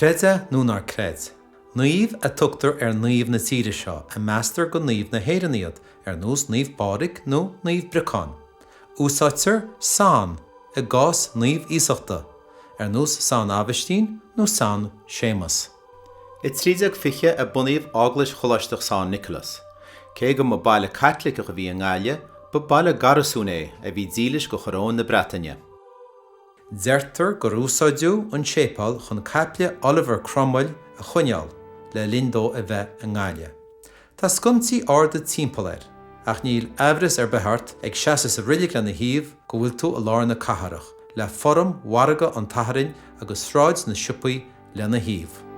Creid é nó ná creid, naoimh a tugtar ar naoimh na tíre seo a meastar gur naoimh na hÉireann iad, ar nós Naomh Pádraig nó Naomh Briocán. Úsáidtear San i gcás naomh iasachta, ar nós San Aibhistín nó San Séamas. I 1320 a bunaíodh Eaglais Choláisteach San Nicholas. Cé go mba baile Caitliceach a bhí i nGaillimh, ba baile garasúin é a bhí dílis go Choróin na Breataine. Deirtear gur úsáideadh an séipéal chun caiple Oliver Cromwell a choinneáil le linn dó a bheith i nGaillimh. Tá sconsaí arda timpeall air, ach níl aimhreas ar bith ort ag seasamh sa roilig lena thaobh go bhfuil tú i lár na cathrach, le foram Mhargadh an tSathairn agus Sráid na Siopaí lena thaobh.